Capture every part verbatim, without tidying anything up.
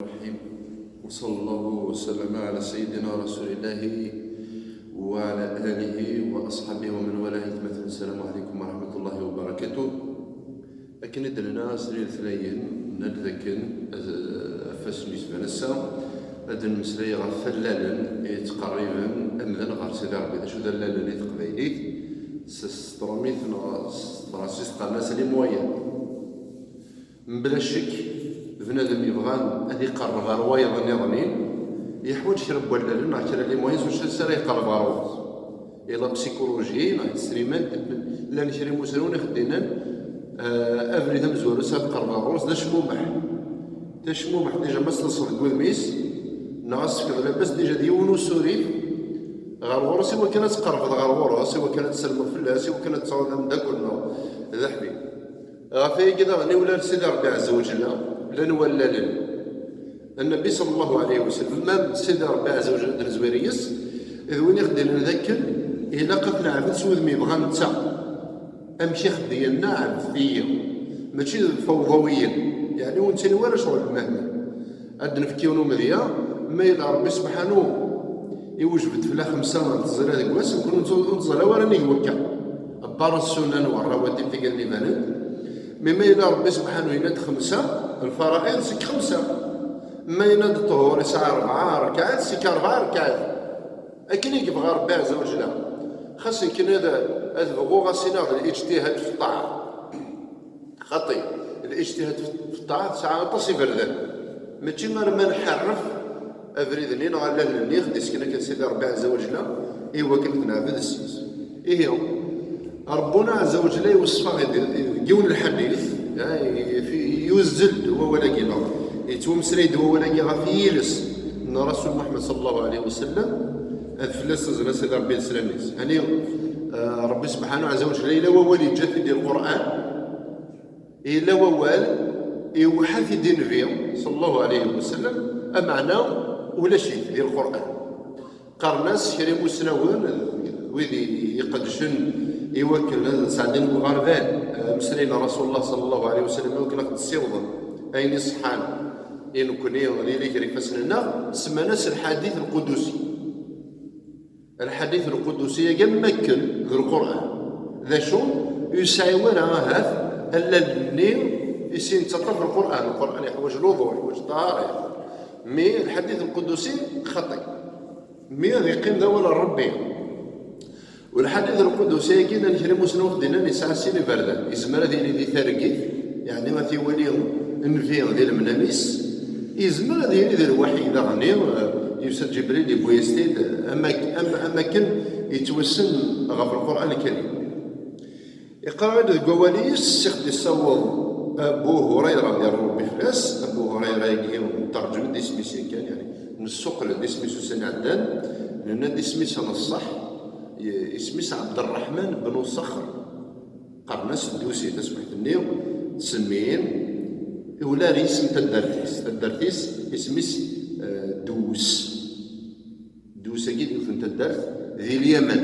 الرحيم. وصلى الله وسلم على سيدنا رسول الله وعلى آله وأصحابه ومن والاه أجمعين. السلام عليكم ورحمة الله وبركاته. Akken i d-nenna srid tlayin, nenna-d dakken, eh, ɣef wass n yisban ass-a, ad d-nemmeslay ɣef wallalen yettqerriben amdan ɣer Sidi Ṛebbi. D acu d allalen i teqbaylit? S, s tṛumit neɣ s tefransist qqaren-as les moyens. Mebla ccek, bnadem yebɣan ad iqerreb ɣer wayeḍ nniḍen, yeḥwaǧ kra n wallalen neɣ kra n les moyens s wacu ara iqerreb ɣer wayeḍ. I la psychologie neɣ i tesrimt, llan kra n imusnawen i ɣ-d-yennan, eh, abrid amezwaru s ad tqerrbeḍ ɣur-s d acmumeḥ. D acmumeḥ, déjà ma s-telseḍ deg wudem-is, neɣ ad s-tefkeḍ labas, déjà d yiwen usurif ɣer ɣur-s, i wakken ad tqerrbeḍ ɣer ɣur-s, i wakken ad tselmeḍ fell-as, i wakken ad tesɛuḍ ameddakel neɣ d aḥbib. Ɣef wayagi daɣen i ulal Sidi Ṛebbi Ɛezza wa Ǧella, llan wallalen. Nnbi ṣalla Llahu ɛalayhi wa sallam, ma d Sidi Ṛebbi Ɛezza wa Ǧella d nezwir yes, d win i ɣ-d-yennan dakken ilaq ad t-neɛbed s wudem yebɣa netta. Amek i ɣ-d-yenna ɛebdet-iyi, mačči d fawḍawiyen, yeɛni ur nettini wara ccɣel lmehni. Ad d-nefk yiwen umedya, ma yella Ṛebbi sebḥanu iwejbed fell-aɣ xemsa n tẓila deg wass, nekkni ur nettẓ-, ur nettẓalla wara nnig wakka. Abar ssunan wa rawatib tigad n ibanen. Mi ma yella Ṛebbi sebḥanu yenna-d xemsa, lfaraid seg xemsa. Ma yenna-d ṭṭhur yesɛa rebɛa rkaɛat, seg rebɛa rkaɛat. Akken i yebɣa Ṛebbi Ɛezza wa Ǧella. Xas nekkni ad, ad bɣuɣ ad s-iniɣ d lijtihad fi ṭṭaɛa. Xaṭi, lijtihad fi ṭṭaɛa tesɛa aṭas iberdan. Mačči arma nḥerref abrid-nni neɣ allalen-nni i ɣ-d-isken akken Sidi Ṛebbi Ɛezza wa Ǧella, i wakken ad t-neɛbed s yes. Ihi, Ṛebbuna Ɛezza wa Ǧella iweṣṣef-aɣ deg, deg yiwen n lḥadit, eh, yuzzel-d wawal-agi, neɣ yettwameslay-d wawal-agi ɣef yiles n Rasul Muḥemmed ṣalla Llahu ɛalayhi wa sallam, ad fell-as tazzla Sidi Ṛebbi d slam-is. Ɛni, eh, Ṛebbi sebḥanu ɛezza wa ǧella yella wawal yeǧǧa-t-id di Lqur'an, yella wawal iweḥḥa-t-id i Nnbi ṣalla Llahu ɛalayhi wa sallam, ameɛna ulac-it di Lqur'an. Qqaren-as kra imusnawen, wid i-, iqeddcen i wakken ad sɛeddin deg uɣerbal, eh, ameslay n Rasul Llah ṣalla Llahu ɛalayhi wa sallam, i wakken ad ɣ-d-ssiwḍen ayen iṣeḥḥan i nekkni, ad yili gar ifassen-nneɣ, semman-as lḥadit lqudusi. Lḥadit lqudusi-agi am wakken d Lqur'an. D acu? Ur yesɛi wara ahat allal-nni i s-yettaṭṭaf Lqur'an. Lqur'an yeḥwaǧ luḍu, yeḥwaǧ ṭṭaɛa, yeḥwaǧ. Mi lḥadit lqudusi xaṭi. Mi ad yeqqim d awal n Ṛebbi. U lḥadit lqudusi-agi, llan kra n imusnawen i ɣ-d-yennan yesɛa sin iberdan. Yezmer ad yili di targit, yeɛni ad t-iwali Nnbi di lemnam-is. Yezmer ad yili d lwaḥi daɣen, eh, yusa-d Ǧibril yewwi-yas-t-id, am ak-, am, am akken yettwassen ɣef Lqur'an Lkarim. Iqra-d deg wawal-is, i ɣ-d-yessaweḍ Abu Hurayra, di Ṛebbi fell-as. Abu Hurayra-agi, nterǧem-d isem-is yakan, yeɛni nessuqel-d isem-is ussan iɛeddan, nenna-d isem-is n ṣṣeḥ, i-, isem-is Ɛebderreḥman ben Ṣexr. Qqaren-as Ddusi, taswiḥt-nni, ttsemmin, ula d isem taddart-is. Taddart-is, isem-is, eh, Dus. Dus-agi d yiwet n taddart di Lyaman.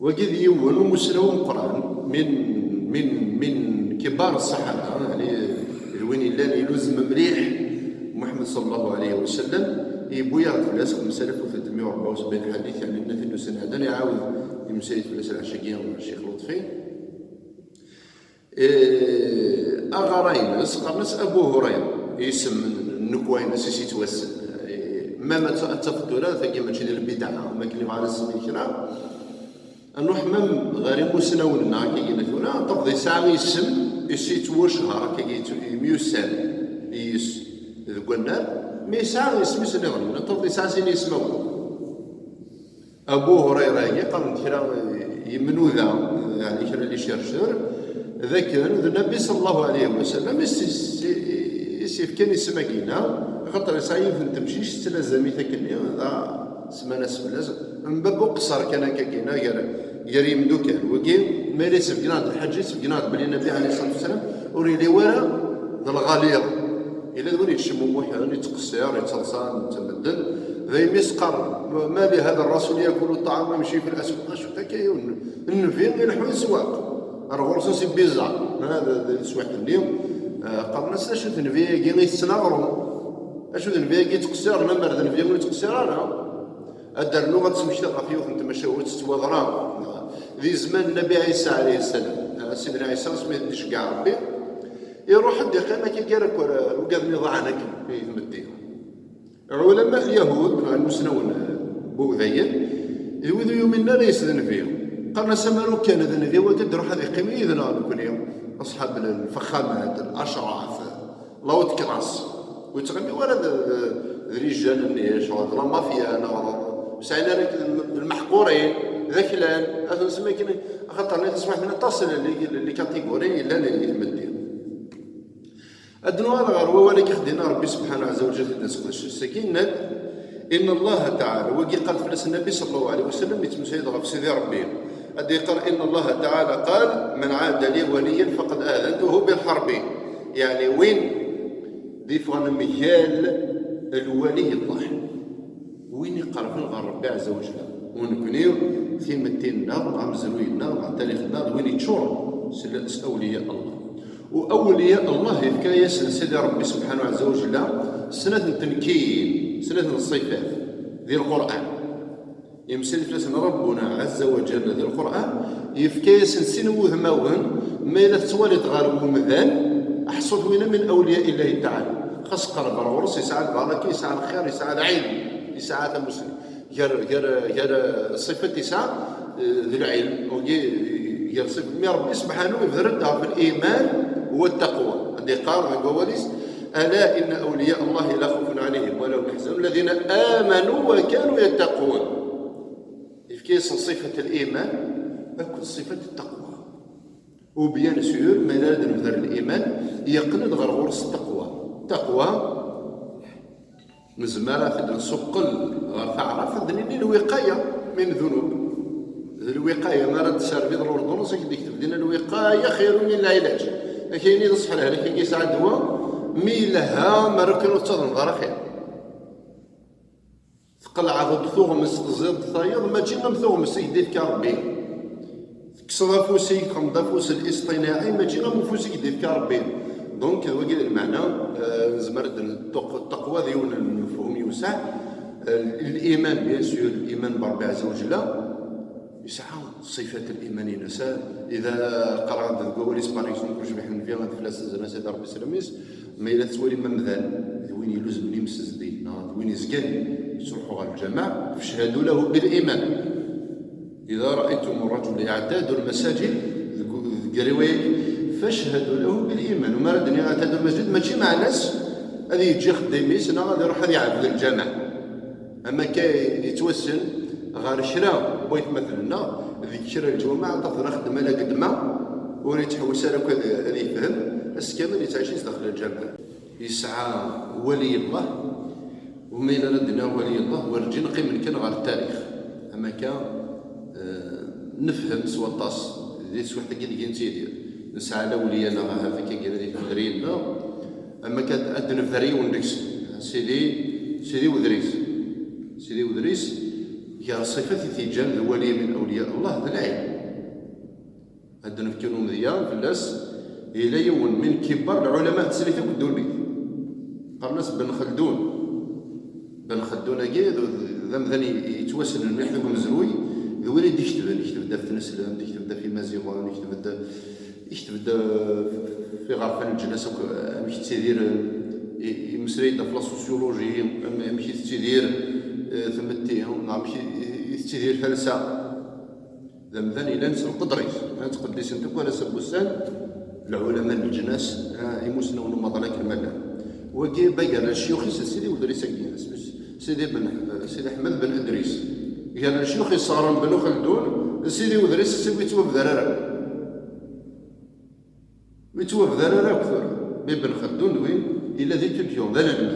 Wagi d yiwen n umusnaw ameqqran min, min, min kibar ṣṣaḥaba, yeɛni d win yellan iluzem mliḥ Muḥemmed ṣalla Llahu ɛalayhi wa sallam, yewwi-yaɣ-d fell-as xemsa alaf u tlettmeyya u rebɛa u sebɛin ḥadit, yeɛni nnat-inu sanaɛdan, iɛawed yemmeslay-d fell-as lɛecc-agi Ccix Luṭfi. Eh, aɣara-ines qqaren-as Abu Hurayra, isem n nnekwa-ines i s-yettwassen. Eh, ma, ma ad tafeḍ tura, tagi mačči d lbidɛa, ma akken yebɣa ad nsemmi kra. Ad nruḥ mam ɣer imusnawen-nneɣ akka yina tura, ad tafeḍ yesɛa isem i s-yettwacehar akka yettu-, yemyussan yis deg wannar, mi yesɛa isem-is nniḍen, ad tafeḍ yesɛa sin yismawen. Abu Hurayra-agi qqaren-d kra yemnuda, yeɛni kra n les chercheurs, d akken d Nnbi ṣalla Llahu ɛalayhi wa sallam i s-, i s-, i s-yefkan isem-agi-ina, axaṭer yesɛa yiwet n temcict tettlazam-it akkenni, dɣa semman-as fell-as, n bab uqeṣṣer kan akka-agi-ina gar, gar yimdukal. Wagi, ma yella yessebgen-aɣ-d lḥaǧa, yessebgen-aɣ-d belli Nnbi ɛalayhi ṣṣalatu wa ssalam ur yelli wara d lɣaliḍ. Yella d win yettcemmumuḥen, yettqeṣṣir, yettaḍsa netta medden. Daymi s-qqaren, "Ma li hada rrasul yakulu ṭṭaɛam wa yamci fi l-aswaq." Acu akka yiwen nnbi ileḥḥu di sswaq? Ar ɣur-sen si bizar. Hada d teswiḥt-nni. Qqaren-as: "D acu d nnbi-agi i tessen aɣrum? D acu d nnbi-agi yettqeṣṣiren, amer d nnbi ur yettqeṣṣir ara?" Ad d-rnuɣ ad d-smektaɣ ɣef yiwet n tmacahut tettwaḍra di zzman n Nnbi Ɛisa ɛalayhi ssalam. Sidna Ɛisa, asmi i t-id-iceggeɛ Ṛebbi, iṛuḥ-d iqqim akka gar akk ugaden iḍaɛen akken i tmetti. Ɛulama Lyahud, neɣ imusnawen n Wudayen, d wid ur yuminen ara yes d nnbi. Qqaren-as: "Amer kan d nnbi wagi, ad d-iṛuḥ ad iqqim yid-neɣ nekni, aṣḥab n lfexxamat, laceraf, la haute classe. Ur yettɣimi ara d, d, d les jeunes-nni, ccɣel d la mafia, neɣ d, ur sɛin ara d, d lmeḥqurin, d aklan, ad ten-nsemmi akken, axaṭer nitni taswiɛt-nni aṭas n les, les catégories yellan i tmetti." Ad nuɣal ɣer wawal-agi i d-yenna Ṛebbi subḥanahu ɛezza wa jell, i d-nesqedec ass-agi, yenna-d: "Inna Allaha taɛala", wagi yeqqar fell-as Nnbi ṣalla Llahu ɛalayhi wa sallam, yettmeslay-d ɣef Sidi Ṛebbi. Ad d-yeqqar: "Inna Allaha taɛala qal, man ɛada li waliyan faqad adantuhu bil ḥarbi." Yeɛni win d-yeffɣen mgal lwali n Llah, win iqerben ɣer Ṛebbi ɛezza wa jell. U nekni, timetti-nneɣ, amezruy-nneɣ, tarix-nneɣ, d win yeččuren s, s awliya Allah. U awliya Allah yefka-yasen Sidi Ṛebbi subḥanahu ɛezza wa jell snat n tenkiyin, snat n ṣṣifat di Lqur'an. Yemsel fell-asen Ṛebbuna ɛezza wa jell di Lqur'an, yefka-yasen sin n wudmawen, ma yella tettwaliḍ ɣer umdan, aḥṣut winna min awliya Illahi taɛala. Xas qerreb ɣer ɣur-s, yesɛa lbaraka, yesɛa lxir, yesɛa lɛilm, yesɛa tamusni. Gar, gar, gar ṣṣifat yesɛa, eh, d lɛilm, wagi, gar ṣṣifat. Mi Ṛebbi subḥanahu yebder-d ɣef liman wa ttaqwa. Ad d-yeqqar deg wawal-is: "Ala inna awliya Allahi la xawfun ɛalayhim wa la hum yaḥzanun, alladhina amanu wa kanu yattaqun." Yefka-yasen ṣṣifat liman akked ṣṣifat ttaqwa. U bien sûr, ma yella ad nebder liman, yeqqen-d ɣer ɣur-s ttaqwa. Ttaqwa, nezmer ad t-id-nsuqqel ɣer taɛrabt, ad d-nini lwiqaya min dunub. D lwiqaya, mi ara d-tserbiḍ l'ordonnance, ad k-d-yekteb dinna: "Lwiqaya xayrun min lɛilaj." Akayni d ṣṣeḥ, lehlak-agi yesɛa ddwa, mi yelha, mi ara kan ur tettaḍneḍ ara xir. Tqelɛeḍ-d tuɣmest, teẓẓiḍ-d tayeḍ, mačči am tuɣmest i k-d-ifka Ṛebbi. Tekkseḍ afus-ik, txedmeḍ afus الاصطناعي, mačči am ufus i k-d-ifka Ṛebbi. Donc, d wagi d lmeɛna, eh, nezmer ad d-, ttaqwa d yiwen n lefhum yewseɛ. Eh, liman, bien sûr, liman b Ṛebbi ɛezza wa jell, yesɛa ṣṣifat liman-ines. Ida qqareɣ-d deg wawal-is, par exemple, ur cbiḥ nnbi, ad fell-as azal Sidi Ṛebbi s lmis, ma yella tettwalim amdan d win iluzmen imsezdi, neɣ d win izgan yettruḥu ɣer lǧameɛ, fashhadu lahu bil iman. Ida raaytum rrajula yaɛtadu lmasajid, deg, deg riwaya-agi, fashhadu lahu bil iman. U mi ara d-nniɣ yaɛtadu lmasajid, mačči meɛna-s ad yeǧǧ axeddim-is neɣ ad iruḥ ad iɛbed lǧameɛ. Am akka yettwassen ɣer kra n waytmaten-nneɣ, deg kra n lǧumaɛ, ad tafeḍ axeddam ala geddma, ur yettḥewwis ara akk ad, ad yefhem, ass kamel yettɛici sdaxel lǧameɛ. Yesɛa wali Allah, u ma yella ara d-nniɣ wali Allah, werǧin qqimen kan ɣer tarix. Am akka, eh, nefhem s waṭas di teswiɛt-agi deg i nettidir. Nesɛa lawliya-nneɣ ahat akka gar di tedrin-nneɣ, am akka ad, ad d-nebder yiwen deg-sen. Sidi, Sidi Udris. Sidi Udris, gar ṣṣifat i t-yeǧǧan d wali min awliya Allah, d lɛilm. Ad d-nefk yiwen umedya fell-as, yella yiwen min kibbar lɛulama n teslit akk ddunit. Qqaren-as Ben Xeldun. Ben Xeldun-agi d, d amdan i, i yettwassnen mliḥ deg umezruy, d win i d-iketben, ikteb-d ɣef tneslemt, ikteb-d ɣef imaziɣen, ikteb-d, ikteb-d ɣef iɣerfan n leǧnas akk, amek ttidiren, i, imeslay-d ɣef la sociologie, am-, amek i tettidir, eh, tmetti, neɣ amek i, i tettidir talsa. D amdan yellan s lqedr-is, ha, ttqeddisen-t akk warrac n wussan, lɛulama n leǧnas, ha, imusnawen n umaḍal akken ma llan. Wagi, ba gar lecyux-is d Sidi Udris-agi, isem-is Sidi ben, Sidi Ḥmed ben Idris. Gar lecyux yesseɣren Ben Xeldun, d Sidi Udris, s wi yettwabder ara. Ur yettwabder ara akk tura. Mi Ben Xeldun d win yella d étudiant, d anelmad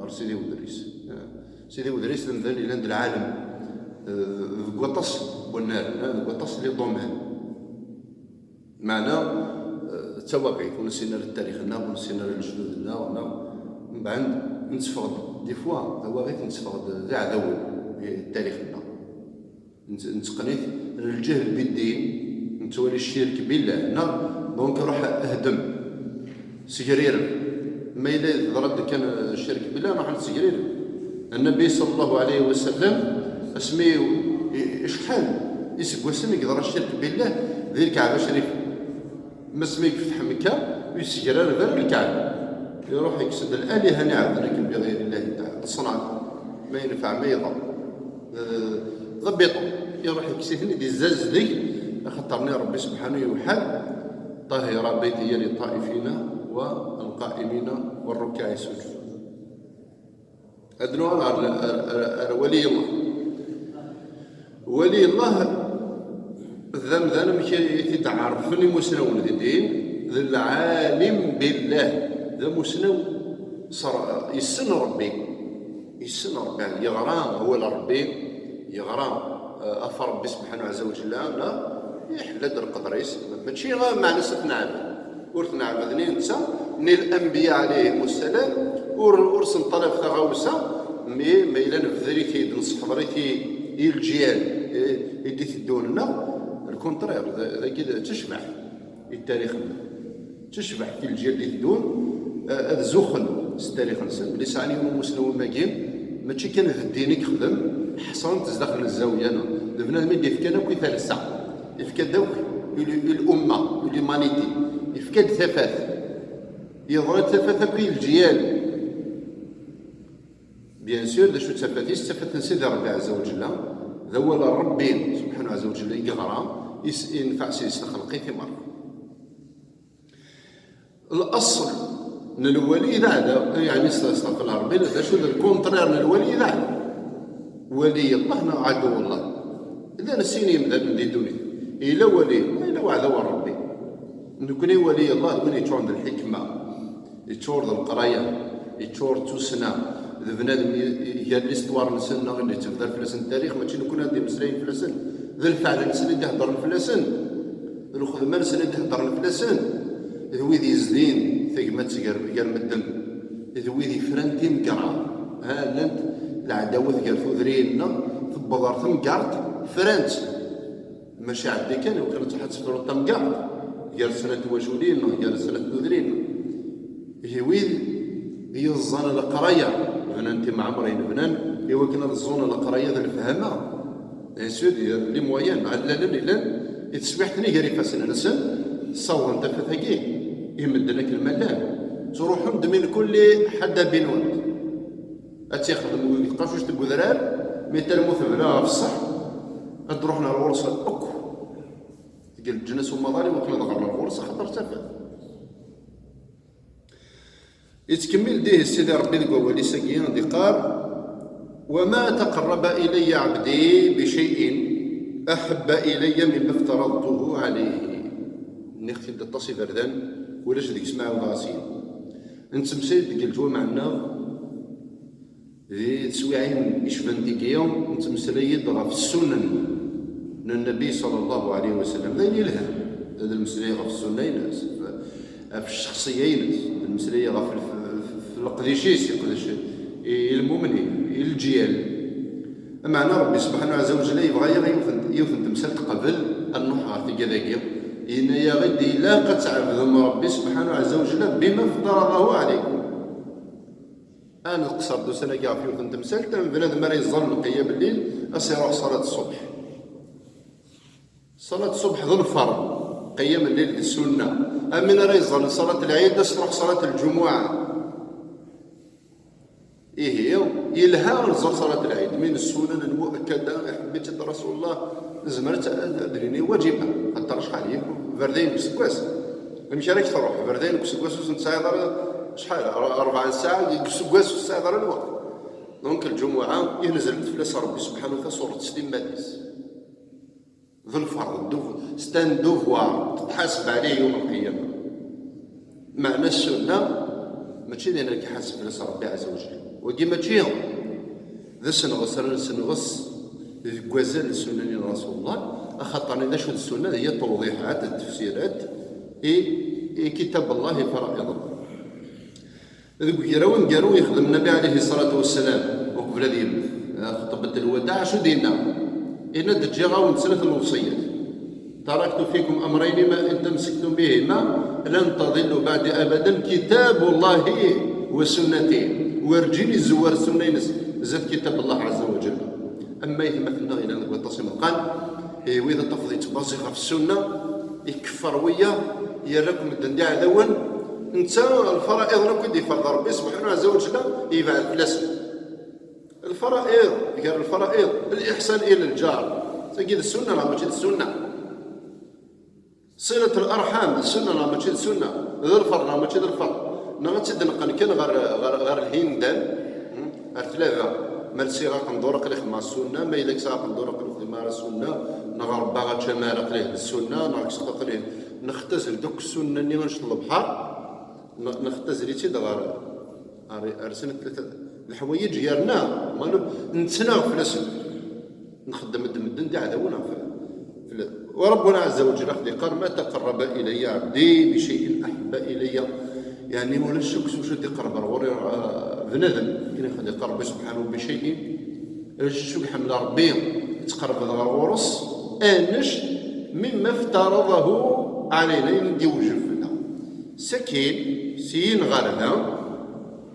ɣer Sidi Udris. Sidi Udris d amdan yellan d lɛalem, eh, deg waṭas n wannaren, eh, deg waṭas n les domaines. Meɛna, eh, d tawaɣit, ur nessin ara tarix-nneɣ, ur nessin ara lejdud-nneɣ, neɣ mbeɛd netteffeɣ-d, des fois, tawaɣit netteffeɣ-d d iɛdawen i tarix-nneɣ. Nett-, netteqqen-it lǧehl biddin, nettwali ccirk billah, neɣ donc ruḥ hdem. Segrirem. Ma yella yeḍra-d kan ccirk billah, ruḥen segrirem. Nnbi ṣalla Llahu ɛalayhi wa sallam, asmi i-, i-, acḥal iseggasen i yeḍra ccirk billah di Lkaɛba Crif. Asmi i yefteḥ Mekka, ur yessegrareb ara Lkaɛba. Iruḥ yekkes-d laliha-nni iɛebden akken bi ɣayri Llahi taɛala, ṣṣenam. Ma yenfeɛ, ma iḍer. Eh, d abiṭun. Iruḥ yekkes-iten-id, izzazdeg, axaṭer-nni Ṛebbi subḥanahu yewḥel: طهر بيتي للطائفين والقائمين والركع السجود. Ad nuɣal ɣer, ɣer, ɣer, ɣer Wali Allah. Wali Allah d amdan, amek i t-id-ɛerfen imusnawen di ddin, d lɛalim billah, d amusnaw, ṣer-, yessen Ṛebbi, yessen Ṛebbi, yeɣra awal Ṛebbi, yeɣra, eh, ɣef Ṛebbi subḥanahu ɛazza wa jalla, neɣ iḥella-d lqedr-is, mačči meɛna-s ad t-neɛbed. Ur t-neɛbed ni netta, ni lanbiya ɛalayhim ssalam, ur, ur s-neṭṭalab taɣawsa, mi ma yella nebder-it-id, nesseḥḍer-it i, i lǧiyal, i, i d-iteddun, neɣ lkuntrir, d, dagi d tacbaḥt i ttarix-nneɣ. D tacbaḥt i lǧiyal d-iteddun, eh, ad zuxxen s ttarix-nsen, belli sɛan yiwen umusnaw am wagi, mačči kan d ddin i yexdem, ḥeṣren-t zdaxel n zzawya-nneɣ. D bnadem i d-yefkan akk i talsa. Yefka-d akk i l-, i l'umma, i l'humanité. Yefka-d tafat. Yeḍra-d tafat akk i leǧyal. Bien sûr, d acu d tafat-is? D tafat n Sidi Ṛebbi ɛazza wa jalla. D awal n Ṛebbi subḥanahu ɛazza wa jalla i yeɣra, is-, ineffeɛ s-, s taxelqit i meṛṛa. L'aṣl n lwali d aɛdaw, yeɛni s-, s-, s-, Ṛebbi, d acu d lkuntrir n lwali d aɛdaw. Wali Allah neɣ ɛadu Allah. Llan sin yemdanen di ddunit. Yella wali Allah, yella waɛdaw n Ṛebbi. Nekni wali Allah d win yeččuren d lḥikma, yeččur d leqraya, yeččur d tussna, d bnadem i, i, gar listwar-nsen neɣ i d-yettebdar fell-asen tarix, mačči nekni ad d-imeslayen fell-asen, d lfeɛl-nsen i d-iheddren fell-asen, d lxedma-nsen i d-iheddren fell-asen, d wid yezdin tagmat gar, gar medden, d wid yefran timgerra. Ha, llant leɛdawat gar tudrin-nneɣ, tewweḍ ɣer temgerḍt, frant. Maca ɛeddi kan, iwakken ad tefruḍ tamgerḍt gar snat twaculin neɣ gar snat tudrin. Ihi wid yeẓẓan leqraya, bnan timɛemrin, bnan iwakken ad ẓẓun leqraya d lefhama. Bien sûr, les moyens, allalen i llan i teswiḥt-nni gar ifassen-nsen, ssawḍen tafat-agi i medden akken ma llan. Ttruḥun-d min kulli ḥadda binwant. Ad tt-ixdem wigi tqacuct deg udrar, mi talmut tebla ɣef ṣṣeḥ, ad d-ruḥen ar ɣur-s akk deg leǧnas umaḍal i wakken ad ɣren ar ɣur-s, axaṭer d tafat. Yettkemmil dihi Sidi Ṛebbi deg wawal-is-agi, ad d-iqqar: وما تقرب إلي عبدي بشيء أحب إلي مما افترضته عليه. Nniɣ-t-id aṭas iberdan, ulac deg-s ma ɛawdeɣ-as-in. Nettemsay-d deg leǧwameɛ-nneɣ, di teswiɛin icban tigi, nettmeslay-d ɣef ssunan n Nnbi ṣalla Llahu ɛalayhi wa sallam. D ayen yelhan, ad nmeslay ɣef ssunna-ines, ɣef ccexṣiyya-ines, ad nmeslay ɣef lef-, f-, f-, leqdic-is, yeqdec i, i lmumnin, i leǧyal. Ameɛna Ṛebbi subḥanahu ɛazza wa jalla yebɣa-yaɣ yiwet n, yiwet n temsalt qbel ad nruḥ ɣer tigad-agi. Yenna-yaɣ-id ilaq ad tɛebdem Ṛebbi subḥanahu ɛazza wa jalla bima ftara Llahu ɛalaykum. Ad neqṣer-d ussan-agi ɣef yiwet n temsalt, am bnadem ara yeẓẓallen qiyam lleyl, ad s-iruḥ ṣalat ṣṣubḥ. Ṣalat ṣṣubḥ d lferḍ, qiyam lleyl d ssunna. Am win ara yeẓẓallen ṣalat lɛid, ad s-truḥ ṣalat lǧumuɛa. Ihi, yelha ad nẓer ṣalat lɛid, min ssunan lmuakkada, iḥebb-itt-id Rasulullah, nezmer ad, ad, ad d-nini wajiba, xaṭer acḥal, berdayen deg useggas. Amek ara k-truḥ? Berdayen deg useggas ur s-tesɛiḍ ara acḥal? Rebɛa n ssaɛa deg useggas ur tesɛiḍ ara lweqt. Donc, lǧumuɛa, inzel-d fell-as Ṛebbi subḥanahu wa taɛala ṣuṛat s timmad-is. D lferḍ, dev-, c'est un devoir, tetḥaseb ɛlih yawm lqiyama. Meɛna ssunna, mačči d ayen ara k-iḥaseb fell-as Ṛebbi ɛazza wa jall. Wagi mačči d asenɣes ara nessenɣes deg wazal n ssunan n Rasulullah, axaṭer d acu d ssunna, d tewḍiḥat, d tefsirat i, i kitab Allah, i faraid Allah. Deg ugraw aneggaru yexdem Nnabi ɛalayhi ṣṣalatu wassalam, uqbel ad yemmet, xeṭṭbet lwadaɛ, acu d-yenna? Yenna-d: "Ǧǧiɣ-awen-d snat n lewṣiyat." D تركت فيكم أمرين ما إن تمسكتم بهما لن تضلوا بعدي أبدا، كتاب الله وسنتي. Werǧin izewwer ssunna-ines zdat kitab Allah Azza wa Jalla. Ama aytmaten-nneɣ yellan deg waṭas imeqqan, eh, wid ad tafeḍ yettbaẓi ɣef ssunna, ikeffer wiyaḍ, yerra-k medden d iɛdawen, netta lfara'iḍ akk i d-iferḍ Ṛebbi subḥanahu Azza wa Jalla, yebɛed fell-asen. Lfara'iḍ, gar lfara'iḍ, الإحسان إلى الجار. Tagi d ssunna neɣ mačči d ssunna? صلة الأرحام d ssunna neɣ mačči d ssunna? D lferḍ neɣ mačči d lferḍ? Neɣ ad tt-id-neqqen kan ɣer, ɣer, ɣer lhindan, hmm, ar tlaba. Ma lsiɣ aqendur aql-i xedmeɣ ssunna, ma yella ksiɣ aqendur aql-i xedmeɣ ara ssunna, neɣ rebbaɣ ačamar aql-i d ssunna, neɣ ksiɣ aql-i, nextazel akk ssunna-nni annect n lebḥer, ne-, nextazel-itt-id ɣer, ɣer, ɣer snat tlata leḥwayeǧ yerna, ma n-, nettnaɣ fell-asen. Nxeddem-d medden d iɛdawen ɣef fell-, وربنا عز وجل aɣ-d-iqqar: ما تقرب إلي عبدي بشيء أحب إلي. Yeɛni ulac akk s wacu d-iqerreb ar ɣur-i, ah, bnadem, akken i ɣ-d-iqqar Ṛebbi subḥanahu, بشيء. Ulac acu i iḥemmel Ṛebbi, yettqerreb ɣer ɣur-s, annect مما افترضه علينا, ayen i d-iwjeb fell-aɣ. Sakin, syin ɣer da,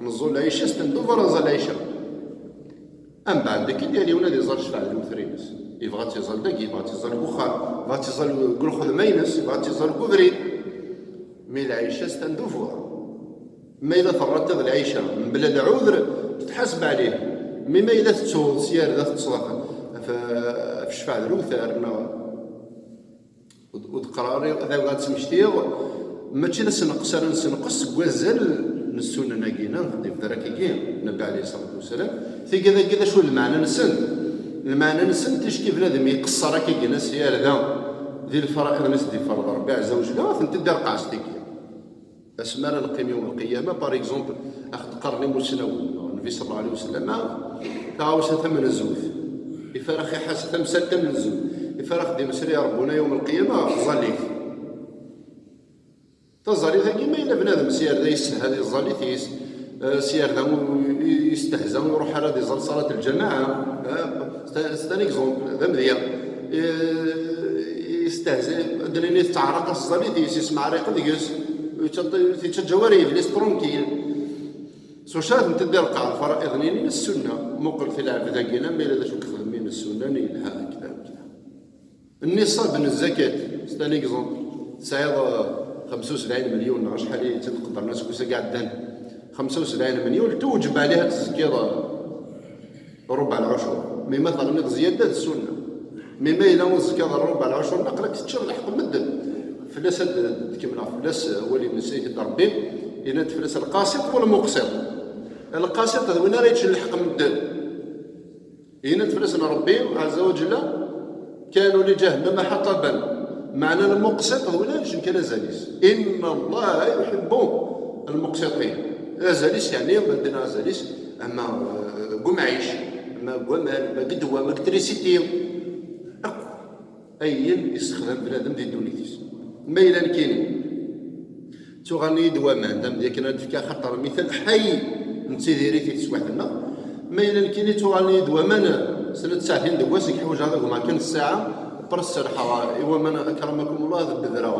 neẓẓu lɛica, s tenduba ara nẓa lɛica. Ambeɛd, akken yal yiwen ad iẓer ccfaɛ d lwetr-ines. Yebɣa ad tt-iẓer dagi, yebɣa ad tt-iẓer deg uxxam, yebɣa ad tt-iẓer deg lxedma-ines, yebɣa ad tt-iẓer deg ubrid. Mi lɛica s tendubura. Ma yella terra-tt d lɛica, mebla lɛudr, tetḥaseb ɛlih. Mi ma yella tettuḍ, s yarda teṭṭseḍ ɣef, ɣef, ɣef ccfaɛ d lewtar, neɣ ur d-, ur d-qqar ara ad awiɣ ad smektiɣ, mačči d asenqes ara nessenqes seg wazal n ssunan-agi-nni, d ibder akkagi, Nnbi ɛalayhi ṣṣalatu wassalam. Tigad-agi d acu lmeɛna-nsen? Lmeɛna-nsen, ticki bnadem iqeṣṣer akkagi, s yarda di lfara'iḍ-nni s d-iferḍ Ṛebbi ɛezza wa jalla, ad tent-id-irqeɛ s tigi. Asmi ara neqqim yawm lqiyama, par exemple, ad ɣ-d-qqaren imusnawen, Nnbi ṣalla Llahu ɛalayhi wa sallam, taɣawsa tamenzut, ifarax iḥas tamsalt tamenzut, ifarax d-imesri Ṛebbuna yawm lqiyama ɣef tẓallit. Taẓallit-agi, ma yella bnadem s yarda yessehha di tẓallit-is, eh, s yarda ur, i-, yestehza, ur iruḥ ara ad iẓer ṣalat lǧamaɛa, eh, c'est un, c'est un exemple, d amedya. Eh, yestehza, ad d-nini tettɛerriq-as tẓallit-is, yesmeɛriq deg-s, ur yettaǧǧa ara yeblis tranquille. S wacu ara tent-id-irqeɛ lfara'iḍ-nni s ssunna? Muqel lɛebd-agi, ma yella d acu i ixdem s ssunna, yelha, hakda, hakda. Nniṣab n zzakat, c'est un exemple. Tesɛiḍ, eh, xemsa u sebɛin milyun neɣ acḥal i tt-id-qeddren aseggas-agi iɛeddan. Xemsa u sebɛin milyun, tewǧeb ɛliha ad tezkiḍ, eh, ṛebɛa lɛucur. Mi ma teɣniḍ zzyada d ssunna. Mi ma yella ur tezkiḍ ṛebɛa lɛucur, aql-ak teččiḍ lḥeqq n medden. Fell-as ad d-kemmleɣ fell-as, eh, awal-nnes i Ṛebbi, yenna-d fell-as lqaṣit u lmuqṣit. Lqaṣit d win ara yeččen lḥeqq n medden. Yenna-d fell-asen Ṛebbi ɛezza wa jalla: كانوا لجهنم حطبا. Meɛna lmuqṣit d win ara yeččen kan azal-is. إن الله يحب المقسطين. Azal-is, yeɛni, ma ddin azal-is, ama, eh, deg umɛic, ama deg waman, ama deg ddwa, ama deg trisiti. Akk ayen yessexdam bnadem di ddunit-is. Ma yella nekkini, ttuɣalen-iyi-d waman, d amedya kan ad d-fkeɣ axaṭer mital ḥay nettidir-it i teswiɛt-nneɣ. Ma yella nekkini ttuɣalen-iyi-d waman snat tsaɛtin deg wass, nekk ḥwaǧeɣ ad agmeɣ kan ssaɛa, après serrḥeɣ i waman, akramakumullah, ad bedreɣ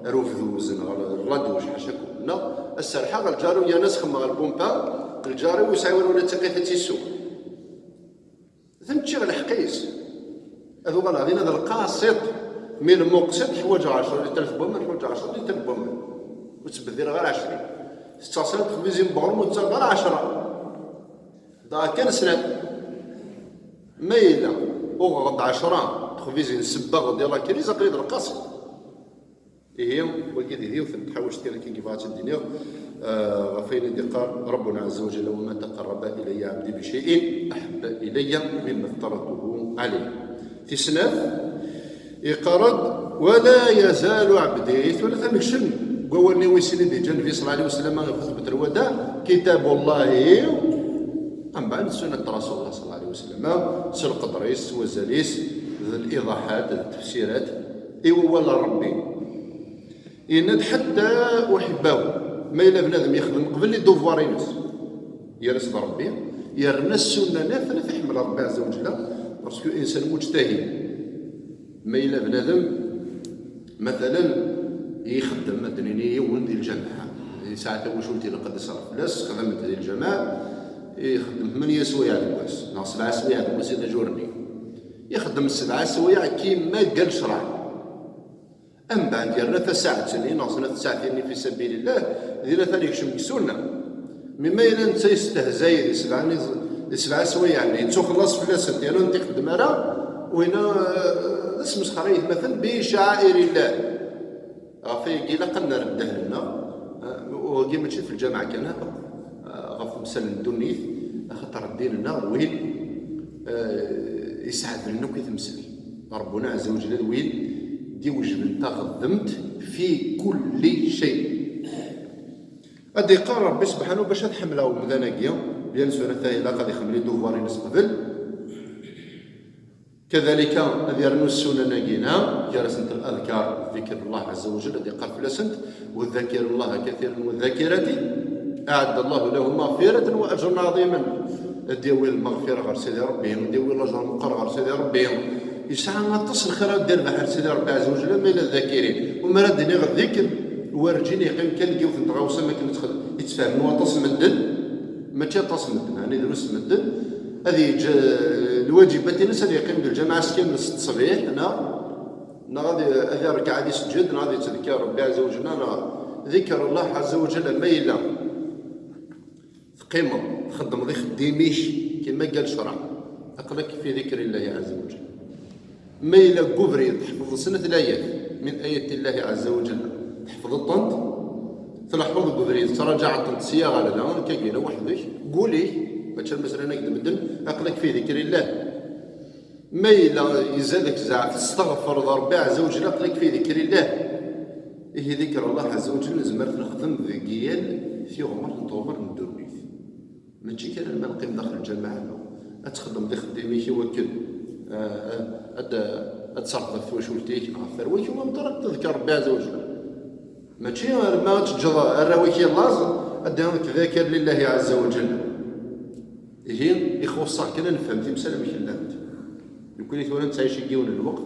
ar ubduz neɣ ar la douche, ḥacakum. Neɣ ad serrḥeɣ, lǧar-iw yerna ad s-xemmeɣ lpumpa, lǧar-iw ur yesɛi walu ula d tiqit ad tt-issew. Ad ten-ččiɣ lḥeqq-is. Ad uɣaleɣ dinna d lqaṣiṭ. Mi lmuqṣiṭ ḥwaǧeɣ ɛecra litrat n waman, ḥwaǧeɣ ɛecra litrat n waman. Ur ttbeddileɣ ara ɛecrin. Tetteɣ snat txbizin n weɣrum, ur ttaɣeɣ ara ɛecra. Dɣa kan snat. Ma yella uɣeɣ-d ɛecra txbizin, sebbaɣ-d yal akriz, aql-i d lqaṣiṭ. Ihi, wagi d yiwet n tḥawact kan akka i yebɣa ad tt-id-iniɣ, eh, ɣef wayen i d-iqqar Rabbuna Azza wa Jalla: وما تقرب إلي عبدي بشيء أحب إلي مما افترضته عليه. Tis snat, iqqar-d: ولا يزال عبدي, tura tamekcem deg wawal-nni wis sin i d-yeǧǧa Nnbi ṣalla Llahu ɛalayhi wa sallam i xutbat lwada, كتاب الله, ambeɛd sunnat Rasulullah ṣalla Llahu ɛalayhi wa sallam, s lqedr-is, s wazal-is, d liḍaḥat, d tefsirat i wawal n Ṛebbi. Yenna-d: حتى أحبه. Ma yella bnadem yexdem qbel les devoirs-ines, yerra-s d Ṛebbi, yerna ssunna-nni ad t-iḥemmel Ṛebbi ɛezza wa jalla, parce que insan mujtahid. Ma yella bnadem Matalan, ixeddem, ad d-nini, yiwen di lǧameɛ, yesɛa tawacult ilaq ad iṣerref fell-as, xedmen-t di lǧameɛ, ixeddem tmanya swayeɛ deg wass, neɣ sebɛa swayeɛ deg wass i d ajurni. Ixeddem sebɛa swayeɛ kima ga lecraɛ. Ambeɛd yerna tasaɛet-nni neɣ snat tsaɛtin-nni fi sabilillah, din atan yekcem deg sunna. Mi ma yella netta yestehzay di sebɛa, di sebɛa swayeɛ-nni, yettuxellaṣ fell-asent, yerna ur tent-ixeddem ara, winna, eh, d asmesxer i yetmaten bi caɛairillah. Ɣef wayagi ilaq ad nerr ddehn-nneɣ, eh, wagi mačči f lǧameɛ kan, eh, ɣef temsal n ddunit, axaṭer ddin-nneɣ d win, eh, yesɛedlen akk i temsal. Ṛebbuna ɛezza wa jalla d win d-iwejden taɣdemt fi kulli cay. Ad iqqar Ṛebbi sebḥanu bac ad ḥemmleɣ umdan-agi, bien sûr, ata ilaq ad ixemmel iduvar-ines qbel. Kadalika, ad yernu ssunan-agi-na, gar-asent al-adkar, dikr Allah ɛezza wa jalla, ad iqqar fell-asent: "والذاكرين الله كثيرا والذاكرات أعد الله لهم مغفرة وأجرا عظيما." Ad d-yawi lmeɣfira ɣer Sidi Ṛebbi, ad d-yawi lajer meqqer ɣer Sidi Ṛebbi. Yesɛa aṭas n lxir ad d-irbeḥ ar Sidi Ṛebbi ɛezza wa jalla, ma yella d dakirin. U mi ara d-iniɣ dikr, werǧin yeqqim kan deg yiwet n tɣawsa, mi akken ad txed-, yettfehmen waṭas n medden, mačči aṭas n medden, ɛni drus n medden, ad yeǧǧ, eh, lwaǧibat-ines, ad yeqqim di lǧameɛ ass kan s ttesbiḥ, neɣ, neɣ ad, ad irekɛ, ad iseǧǧed, neɣ ad yettdekkir Ṛebbi ɛezza wa jalla, neɣ dikr Allah ɛezza wa jalla, ma yella teqqimeḍ, txeddmeḍ ixeddim-ik kima ga lecraɛ, aql-ak fi dikr Illahi ɛezza wa jalla. Ma yella deg ubrid tḥefḍeḍ snat layat min ayat Illahi ɛezza wa jalla, tḥefḍeḍ-tent, tleḥḥuḍ deg ubrid, tettṛaǧaɛeḍ-tent sya ɣer da, akka gina weḥd-k, deg wul-ik, mačči am ass-a nnan-ak-d medden, aql-ak fi dikr Illah. Ma yella izad-ak zzeɛf, testeɣfreḍ Ṛebbi ɛezza wa jalla, aql-ak fi dikr Illah. Ihi dikr Allah ɛezza wa jalla nezmer ad t-nexdem deg yal tiɣmert n tɣmert n ddunit. Mačči kan ma neqqim daxel lǧameɛ, ad txeddmeḍ ixeddim-ik i wakken, eh, eh, ad, ad terbeḍ ɣef twacult-ik neɣ ɣef tarwa-k, u ameṭṭar ad tedker Ṛebbi ɛezza wa jalla. Mačči arma ad teǧǧeḍ arraw-ik i laẓ, ad d-tiniḍ: "Nekk d akal lillahi ɛezza wa jalla." Ihi, ixuṣṣ-aɣ kan ad nefhem timsal amek llant. Nekkni tura nettɛici deg yiwen n lweqt,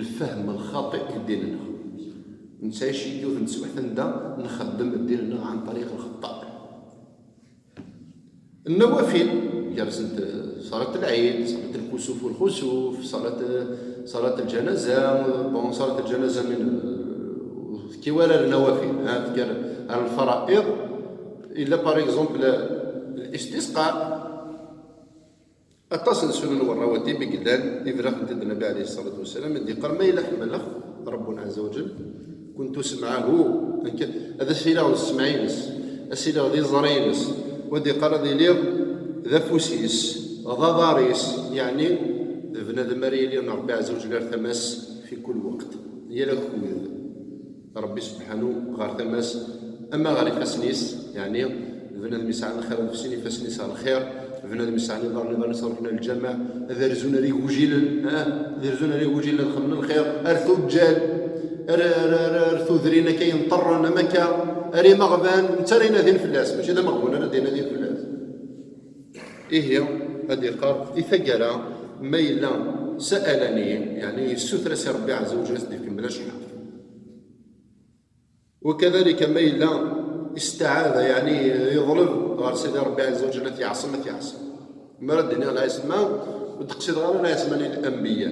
lfahem lxaṭi i ddin-nneɣ. Nettɛici deg yiwet n teswiɛt anda nxeddem ddin-nneɣ ɛan ṭariq lxeṭṭa. Nnawafil, gar-asent, eh, ṣalat lɛid, ṣalat lkusuf u lxusuf, ṣalat, eh, ṣalat ljanaza, bon, ṣalat ljanaza min, eh, ur tekki wara ar nnawafil, ha, tekker ar lfaraid, illa, par exemple, listisqa, aṭas n sunan u rawatib i yellan, i bɣiɣ-tent-id Nnbi ɛalayhi ṣṣalatu wassalam, i d-yeqqar: "Ma yella ḥemmleɣ Ṛebbuna ɛezza wa jall, kuntu semɛahu", nekk ad as-iliɣ d ssmaɛ-ines, ad as-iliɣ d iẓri-ines, u ad d-yeqqar ad iliɣ d afus-is, d aḍar-is, yeɛni d bnadem ara yilin Ṛebbi ɛezza wa jall ar tama-s fi kul weqt, yal akud. Ṛebbi subḥanu ɣer tama-s, ama ɣer ifassen-is, yeɛni d bnadem yesɛan lxir ad fsin ifassen-is ɣer lxir, d bnadem yesɛan iḍarren, iḍarren-is ad ruḥen ar lǧameɛ, ad rzun ar igujilen, ah, ad rzun ar igujilen ad xedmen lxir, ar tuǧǧal, ar, ar, ar, ar tudrin akka yenṭerren, am akka, ar imeɣban, netta ara inadin fell-as, mačči d ameɣbun ara d-inadin fell-as. Ihi, ad iqqar, i taggara, ma yella sa'alani, yeɛni yessuter-as i Ṛebbi ɛezza wa jall ad s-d-ifk mebla cceḥḥa. Wakadalika ma yella isteɛada, yeɛni yeḍleb ɣer Sidi Ṛebbi ɛezza wa jall ad t-yeɛṣem, ad t-yeɛṣem. Mi ara d-iniɣ lɛiṣma, ur d-qsideɣ ara lɛiṣma n lanbiya.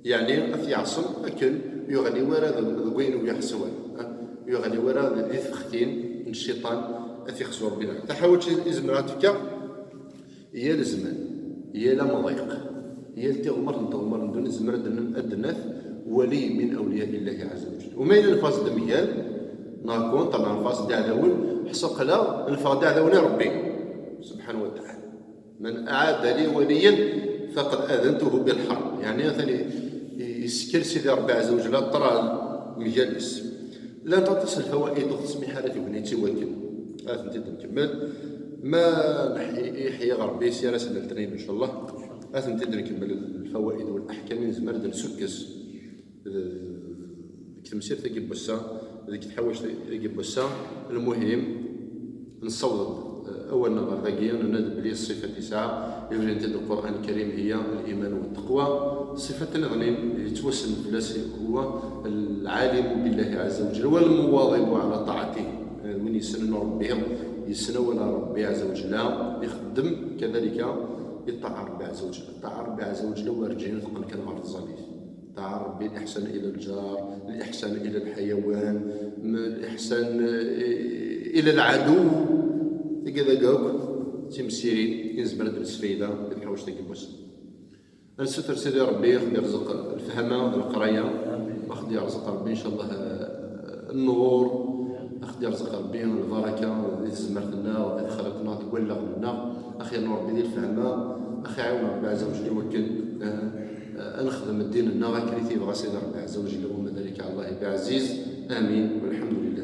Yeɛni ad t-yeɛṣem akken ur yeɣli wara deg, deg wayen ur yeḥṣi wara, ha? Ur yeɣli wara di tfextin n cciṭan, ad t-yexṣu Ṛebbi. Taḥawact i, i zemreɣ ad t-fkeɣ, yal zzman, yal amḍiq, yal tiɣmert n teɣmert n ddunit, nezmer ad n-, ad d-naf wali min awliya Illahi ɛezza wa jall. U ma yella neffeɣ-as-d mgal, neɣ contre, neɣ neffeɣ-as-d d iɛdawen, ḥṣu aql-aɣ neffeɣ-d d iɛdawen i Ṛebbi subḥanahu wa taɛala. "من عادى لي وليا فقد آذنته بالحرب." Yeɛni, atan i, i, isker Sidi Ṛebbi ɛezza wa jall ṭṭrad mgal-is. Llant aṭas n lfawaid ur tettmiḥ ara tegnit i wakken. Ad tent-id-nkemmel. Ma neḥ-, iḥya Ṛebbi si ara s letnayen, ncallah. Ad tent-id-nkemmel lfawaid u laḥkam i nezmer ad d-nsukkes, eh, deg temsirt-agi n wass-a, deg tḥawact-agi n wass-a, lmuhim, nessaweḍ-d. Awal-nneɣ ɣer dagi, nenna-d belli ṣṣifat yesɛa, iwlin-t-id Lqur'an Lkarim, hiya liman wa ttaqwa. Ṣṣifat nniḍen yettwassen fell-as huwa lɛalimu billahi ɛazza wa jalla, wal muwaḍibu ɛala ṭaɛatih. Win yessnen Ṛebbi, yessen awal n Ṛebbi ɛazza wa jalla, ixeddem kadalika i ṭṭaɛa n Ṛebbi ɛazza wa jalla. Ṭṭaɛa n Ṛebbi ɛazza wa jalla werǧin teqqen kan ɣer tẓallit. Ṭaɛa n Ṛebbi, liḥsan ila lǧar, liḥsan ila lḥayawan, liḥsan ila lɛadu. Tigi dagi akk d timsirin i nezmer ad d-nesfayda di tḥawect-agi n wass. Ad nessuter Sidi Ṛebbi ad ɣ-d-irẓeq lfehma d leqraya, ad ɣ-d-irẓeq Ṛebbi incallah nnur, ad ɣ-d-irẓeq Ṛebbi lbaraka di tezmert-nneɣ, di texriṭ-nneɣ, deg wallaɣen-nneɣ, ad ɣ-yernu Ṛebbi di lfehma, ad ɣ-iɛiwen Ṛebbi ɛazza wa jalla i wakken, eh, ad nexdem ddin-nneɣ akken i t-yebɣa Sidi Ṛebbi ɛazza wa jalla, wa ma dalika ɛala Llahi bi ɛziz. Amin, walḥemdu lillah.